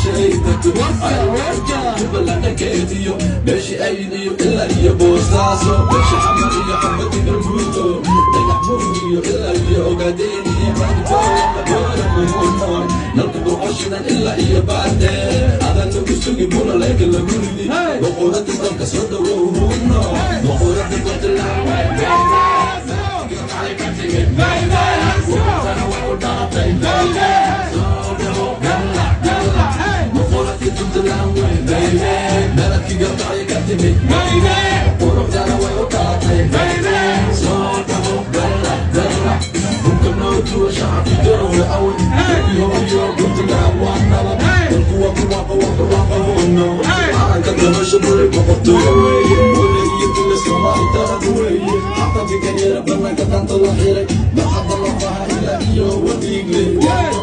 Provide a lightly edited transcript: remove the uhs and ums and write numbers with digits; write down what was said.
Meesha ay degto Jubbaland dhankeediyo, meesha aydiyo ilaa iyo Boosaaso, meesha Xamar iyo xabadi Garbuurto, Dhagax Buur iyo ilaa iyo Ogaadeen iyo nalka Burcoshidan ilaa iyo Baardheer, adan lagu sugi bulaleyka lagu ridi. Boqorada dalka, soo dhawow huno, boqorada Puntland. Quruxdana way u dhalatay. Soo dhawo, galla galla, boqoradii Puntland way, baby. Beledkii Gardacyo ka timid, quruxdana way u dhalatay. Soo dhawo, galla galla, hubka noo duwa, shacabki Garowe away. Hooyo Puntland waa nabad, dalku waa barwaaqo, waa barwaaqo huno. Calanka dabasha buri boqortooyo weeye, wala iyo dila Soomaali darad weeye. Xataa diganyara banaanka danta la xiray.